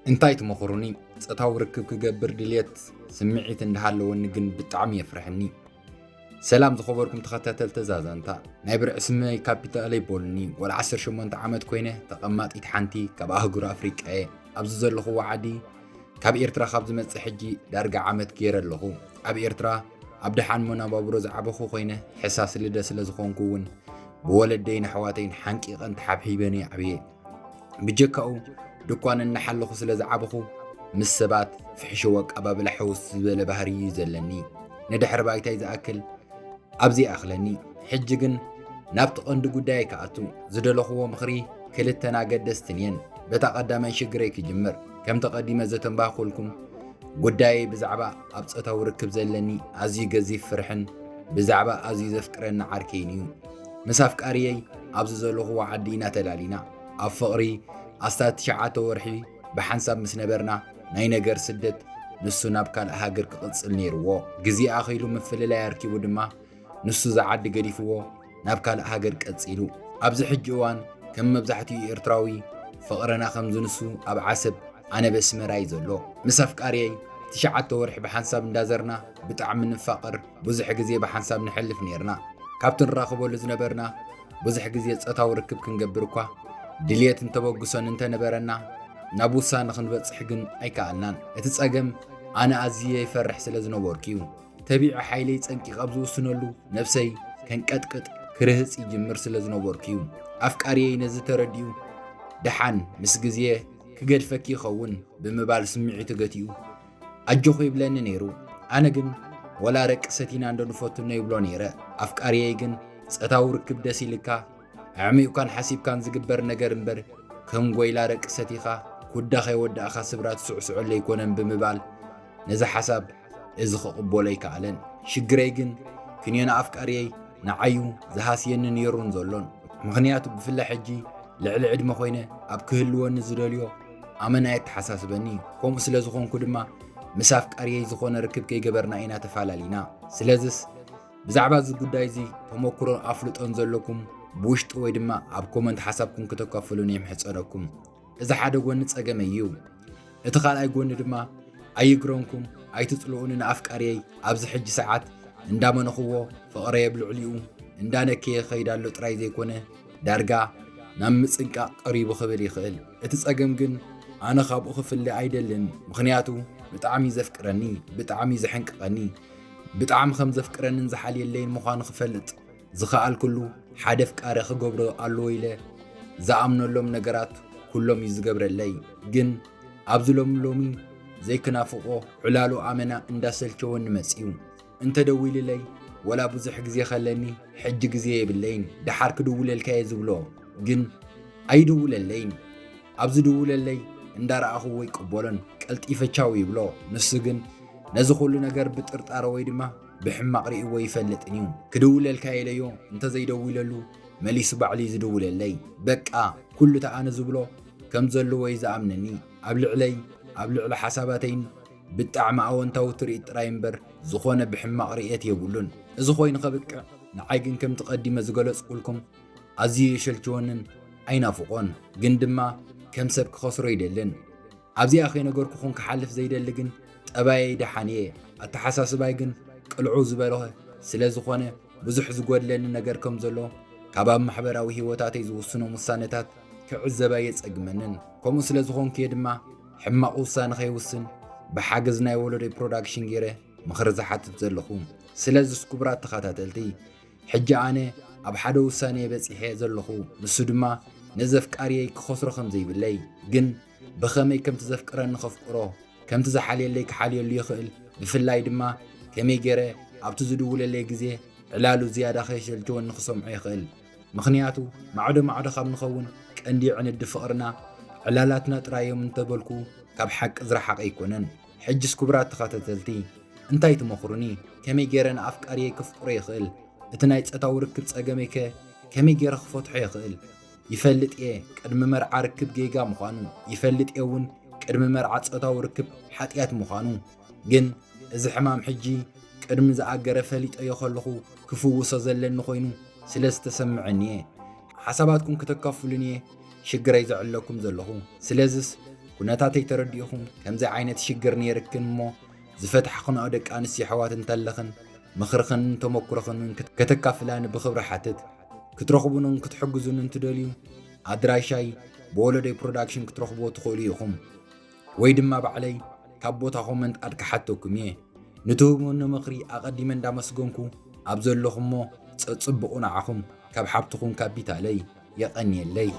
እንታይ ትመኽሩኒ? ጾታዊ ርክብ ክገብር ድልየት ስምዒት እንዳሃለወኒ ግን ብጣዕሚ የፍርሐኒ። ሰላም ዝኸበርኩም ተኸታተልቲ እዛ ዛንታ። ናይ ብርዒ ስመይ ካፒታለይ ቦልኒ፣ ወላ ዓሰርተ ሸሞንተ ዓመት ኮይነ፣ ተቐማጢት ሓንቲ ካብ ኣህጉር ኣፍሪቃ እየ። ኣብዚ ዘለኹዎ ዓዲ ካብ ኤርትራ ካብ ዝመጽእ ሕጂ ዳርጋ ዓመት ገይረ ኣለኹ። ኣብ ኤርትራ ኣብ ደሓን መናባብሮ ዝዓበኹ ኮይነ፣ ሕሳስ ልደ ስለ ዝኾንኩ እውን ብወለደይን ኣሕዋተይን ሓንቂቐን ተሓብሒበን እየ ዓብየ። ብጀካኡ ድኳን እናሓለኹ ስለ ዝዓበኹ፣ ምስ ሰባት ፍሕሽው ኣቀባብላ ሕውስ ዝበለ ባህሪ እዩ ዘለኒ። ንድሕሪ ባይታይ ዝኣክል ኣብዚ ይኣኽለኒ። ሕጂ ግን ናብቲ ቀንዲ ጉዳይ ክኣቱ። ዝደለኽዎ ምኽሪ ክልተን ኣገደስትን እየን። በታ ቀዳማይ ሽግረይ ክጅምር። ከምቲ ቀዲመ ዘተንባህኩልኩም፣ ጉዳየይ ብዛዕባ ኣብ ጾታዊ ርክብ ዘለኒ ኣዝዩ ገዚፍ ፍርሕን ብዛዕባ ኣዝዩ ዘፍቅረኒ ዓርከይን እዩ። ምስ ኣፍቃሪየይ ኣብዚ ዘለኽዎ ዓዲ ኢና ተላሊና። ኣብ ፍቕሪ ኣስታት ትሽዓተ ወርሒ ብሓንሳብ ምስ ነበርና፣ ናይ ነገር ስደት፣ ንሱ ናብ ካልእ ሃገር ክቕጽል ነይርዎ። ግዜ ኣኺሉ ምፍልላይ ኣርኪቡ ድማ፣ ንሱ እዛ ዓዲ ገዲፍዎ ናብ ካልእ ሃገር ቀጺሉ። ኣብዚ ሕጂ እዋን ከም መብዛሕትኡ ኤርትራዊ፣ ፍቕርና ከም ዝንሱ ኣብ ዓሰብ፣ ኣነ በስመራ እዩ ዘሎ። ምስ ኣፍቃሪየይ ትሽዓተ ወርሒ ብሓንሳብ እንዳዘርና ብጣዕሚ ንፋቐር፣ ብዙሕ ግዜ ብሓንሳብ ንሕልፍ ነይርና። ካብቲ ንራኸበሉ ዝነበርና ብዙሕ ግዜ ጾታዊ ርክብ ክንገብር እኳ ድልየትን ተበግሶን እንተነበረና፣ ናብ ውሳነ ክንበጽሕ ግን ኣይከኣልናን። እቲ ጸገም ኣነ ኣዝየ ይፈርሕ ስለ ዝነበርኩ እዩ። ተቢዐ ሓይለይ ጸንቂቐ ኣብ ዝውስነሉ፣ ነብሰይ ከንቀጥቅጥ፣ ክርህጽ ይጅምር ስለ ዝነበርኩ እዩ። ኣፍቃሪየይ ነዚ ተረዲኡ፣ "ደሓን ምስ ግዜ ክገድፈኪ ይኸውን" ብምባል ስምዒቱ ገቲኡ ኣጆኹ ይብለኒ ነይሩ። ኣነ ግን "ወላ ረቂ ሰቲና እንዶ ንፈትኖ" ይብሎ ነይረ። ኣፍቃሪየይ ግን "ጾታዊ ርክብ ደስ ኢልካ፣ ኣዕሚቑካን ሓሲብካን ዝግበር ነገር እምበር፣ ከም ጎይላ ረቂ ሰቲኻ ኩዳ ከይወዳእኻ ስብራ ትስዕስዐሉ ኣይኮነን" ብምባል ነዚ ሓሳብ እዚ ክቕበሎ ኣይከኣለን። ሽግረይ ግን ክንዮ ንኣፍቃሪየይ ንዓዩ ዝሃስየኒ ነይሩን ዘሎን። ምኽንያቱ ብፍላይ ሕጂ ልዕሊ ዕድመ ኮይነ ኣብ ክህልወኒ ዝደልዮ ኣመና የተሓሳስበኒ። ከምኡ ስለ ዝኾንኩ ድማ ምስ ኣፍቃሪየይ ዝኾነ ርክብ ከይገበርና ኢና ተፋላሊና። ስለዝስ ብዛዕባ እዚ ጉዳይ እዚ ተመክሮን ኣፍልጦን ዘለኩም ብውሽጢ ወይ ድማ ኣብ ኮመንት ሓሳብኩም ክተካፍሉኒ ይምሕጸነኩም። እዚ ሓደ ጎኒ ጸገመይ እዩ። እቲ ካልኣይ ጎኒ ድማ ኣይግረምኩም፣ ኣይትጽልኡኒ፣ ንኣፍቃሪየይ ኣብዚ ሕጂ ሰዓት እንዳመነኽዎ፣ ፍቕረይ ኣብ ልዕሊኡ እንዳነከየ ይኸይድ ኣሎ ጥራይ ዘይኮነ፣ ዳርጋ ናብ ምጽንቃቕ ቀሪቡ ክብል ይኽእል። እቲ ጸገም ግን ኣነ ካብኡ ክፍለ ኣይደልን፣ ምኽንያቱ ብጣዕሚ እዩ ዘፍቅረኒ፣ ብጣዕሚ እዩ ዘሕንቅቐኒ። ብጣዕሚ ከም ዘፍቅረንን ዝሓልየለይን ምዃኑ ክፈልጥ ዝኸኣልኩሉ ሓደ ኣፍቃሪ ክገብሮ ኣለዎ ኢለ ዝኣምነሎም ነገራት ኩሎም እዩ ዝገብረለይ። ግን ኣብዚ ሎሚ ሎሚ ዘይክናፍቖ ዕላሉ ኣመና እንዳሰልቸወኒ መጺኡ። እንተደዊልለይ ወላ ብዙሕ ግዜ ከለኒ ሕጂ ግዜ የብለይን፣ ደሓር ክድውለልካ እየ ዝብሎ። ግን ኣይድውለለይን። ኣብ ዝድውለለይ እንዳረኣኽዎ ይቅበሎን ቀልጢፈ ቻው ይብሎ። ንሱ ግን ነዚ ኩሉ ነገር ብጥርጣረ ወይ ድማ ብሕማቕ ርእይዎ ይፈልጥን እዩ። ክድውለልካ ኢለዮ እንተዘይደዊለሉ መሊሱ ባዕሉ እዩ ዝድውለለይ። በቃ ኩሉ እቲ ኣነ ዝብሎ ከም ዘለዎ እዩ ዝኣምነኒ። ኣብ ልዕለይ፣ ኣብ ልዕሊ ሓሳባተይን ብጣዕሚ ኣወንታዊ ትርኢት ጥራይ እምበር ዝኾነ ብሕማቕ ርእየት የብሉን። እዚ ኮይኑ ከብቅዕ ንዓይ ግን ከምቲ ቀዲመ ዝገለጽኩልኩም ኣዝዩ የሸልችወንን ኣይናፍቖን፣ ግን ድማ ከም ሰብ ክኸስሮ ይደልን። ኣብዚኣ ከይነገርኩኹም ክሓልፍ ዘይደሊ ግን ጠባየይ ደሓን እየ፣ ኣተሓሳስባይ ግን ቅልዑ ዝበለ ስለ ዝኾነ ብዙሕ ዝጎድለኒ ነገር ከም ዘሎ ካብ ኣብ ማሕበራዊ ህይወታተይ ዝውስኖም ውሳነታት ክዕዘባ የጸግመንን። ከምኡ ስለ ዝኾንኩ እየ ድማ ሕማቕ ውሳነ ከይውስን ብሓገዝ ናይ ወለዶይ ፕሮዳክሽን ገይረ ምኽሪ ዝሓትት ዘለኹ። ስለዚስ ክቡራት ተኸታተልቲ፣ ሕጂ ኣነ ኣብ ሓደ ውሳነ በጺሐ ዘለኹ፣ ንሱ ድማ ነዚ ኣፍቃሪየይ ክኸስሮ ከም ዘይብለይ፣ ግን ብኸመይ ከምቲ ዘፍቅረኒ ከፍቅሮ፣ ከምቲ ዝሓልየለይ ክሓልየሉ ይኽእል፣ ብፍላይ ድማ ከመይ ገይረ ኣብቲ ዝድውለለይ ግዜ ዕላሉ ዝያዳ ከይሰልችወኒ ክሰምዖ ይኽእል። ምኽንያቱ ማዕዶ ማዕዶ ካብ ንኸውን ቀንዲ ዕንዲ ፍቕርና ዕላላትና ጥራይ እዮም እንተበልኩ ካብ ሓቂ ዝረሓቐ ኣይኮነን። ሕጅስ ክቡራት ተኸታተልቲ እንታይ ትመኽሩኒ? ከመይ ገይረ ንኣፍቃሪየይ ከፍቅሮ ይኽእል? እቲ ናይ ጾታዊ ርክብ ጸገመይከ ከመይ ገይረ ክፈትሖ ይኽእል? ይፈልጥ እየ ቅድሚ መርዓ ርክብ ጌጋ ምዃኑ፣ ይፈልጥ እየ እውን ቅድሚ መርዓ ጾታዊ ርክብ ሓጢኣት ምዃኑ። ግን እዚ ሕማም ሕጂ ቅድሚ ዝኣገረ ፈሊጠዮ ከለኹ ክፍውሶ ዘለኒ ኮይኑ ስለ ዝተሰምዐኒ እየ ሓሳባትኩም ክተካፍሉኒ እየ ሽግረይ ዘዕለኩም ዘለኹ። ስለዝስ ኩነታተይ ተረዲእኹም ከምዚ ዓይነት ሽግር ነይርክን እሞ ዝፈታሕኽንኦ ደቂ ኣንስትዮ ኣሕዋት እንተለኽን ምኽርኽን ተመኩሮኽን እውን ከት- ከተካፍላኒ ብኽብሪ ሓትት። ክትረኽቡንን ክትሕግዙንን እንትደልዩ ኣድራሻይ ብወለዶይ ፕሮዳክሽን ክትረኽብዎ ትኽእሉ ኢኹም። ወይ ድማ ባዕለይ ካብ ቦታ ኮመንት ኣድ ክሓተኩም እየ። ንትህቡኒ ምኽሪ ኣቐዲመ እንዳመስገንኩ ኣብ ዘለኹሞ ጸጽብቑ ንዓኹም ካብ ሓብትኹም ካፒታለይ። የቐንየለይ።